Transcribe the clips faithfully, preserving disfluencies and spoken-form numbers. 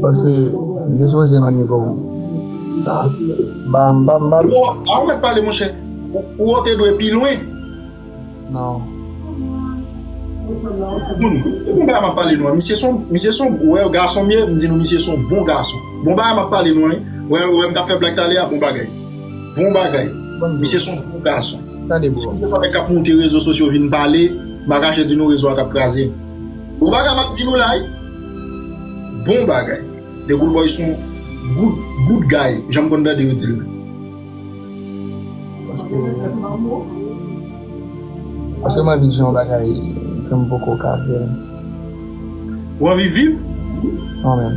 Paske m te sipoze nan nivo w. M pa, m pa, m pa. Ou, ou mèt pale, monchè. Ou, ou te dwe pi lwen. Non. Moun, e bon bagay m ap pale nou an. Misye son, misye son, ou wè, gason m ye, m di nou misye son bon gason. Bon bagay m ap pale nou an, wi. Wè, wè, m t ap fè blag talè a, bon bagay. Bon bagay. Misye son bon gason. Tande, bro. Si misye fè nèg k ap monte rezo sosyo vin pale, m pa kache di nou rezo a t ap kraze. Bon bagay m ap di nou la, wi. Bon bagay. Dekoul Boy son good, good guy, jan m konn tande yo di l. Paske, paske m anvi jan yon bagay ke m poko ka fè l. Ou anvi viv? Non, menm.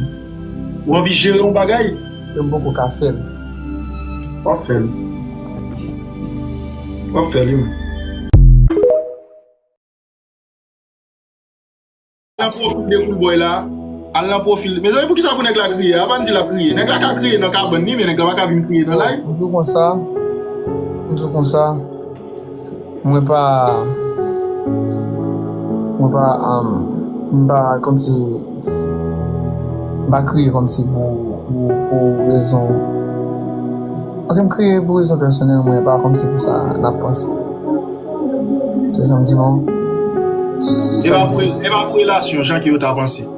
Ou anvi jere yon bagay? Ke m poko ka fè l. W ap fè l. W ap fè l, wi. Al nan pwofil Dekoul Boy la. Al nan pwofil. Mezanmi, poukisa pou nèg la kriye? A pa n di l ap kriye. Nèg la ka kriye nan kabann li, men nèg la pa ka vin kriye nan live. M di w konsa. M di w konsa. Mwen pa. Mwen pa. Um, m pa kòmsi. M pa kriye kòmsi pou, pou, pou rezon. Ok, m kriye pou rezon pèsonèl mwen, e pa kòmsi pou sa n ap panse. Se sa m di non. E pa pou, e pa pou relasyon, jan ke yo ta panse.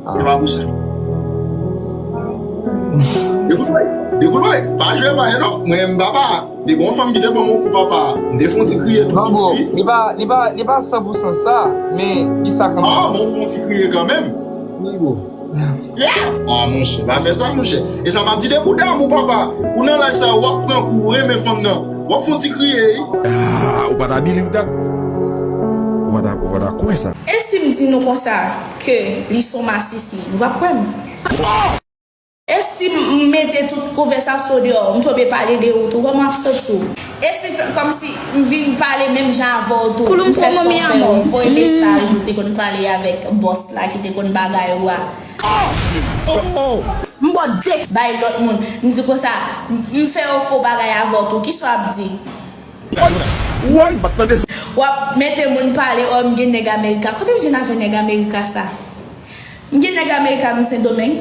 E pa pou sa. Dekoul Boy, Dekoul Boy, pa jwe mwen non. Mwen, m papa, te gon fanm ki te ban mwen kou papa. M te fè yon ti kriye tou piti. Non, bro, li pa, li pa, li pa san pou san sa, men li sa kanmenm. Ah, bon, fè yon ti kriye kanmenm. Wi, bro. Ah, monchè, pa fè sa, monchè. E sa m ap di, depi w damou, papa, ou nan laj sa, w ap pran kou, ou renmen fanm nan. W ap fè yon ti kriye, wi. Ah, ou pa ta believe that? Ou pa ta, ou pa ta kwè sa? E si m di nou konsa, ke li son masisi, nou p ap kwè m? E si m mete tout konvèsasyon deyò, m tonbe pale de ou tou, kòman w ap santi w? E si fè, kòmsi m vin pale menm jan avè w tou, m fè sa w fè yo, m voye mesaj ou te konn pale avèk bòs la ki te konn bagay ou a. M bò de bay lòt moun, m di konsa, m fè yon fo bagay avè w tou, kisa w ap di? W ap mete moun pale, oh, m gen nèg Amerika. Kote m jwenn afè nèg Amerika sa? M gen nèg Amerika, m Sendomeng.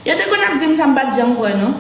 Yo te konn ap di m sa, m pa t janm kwè non.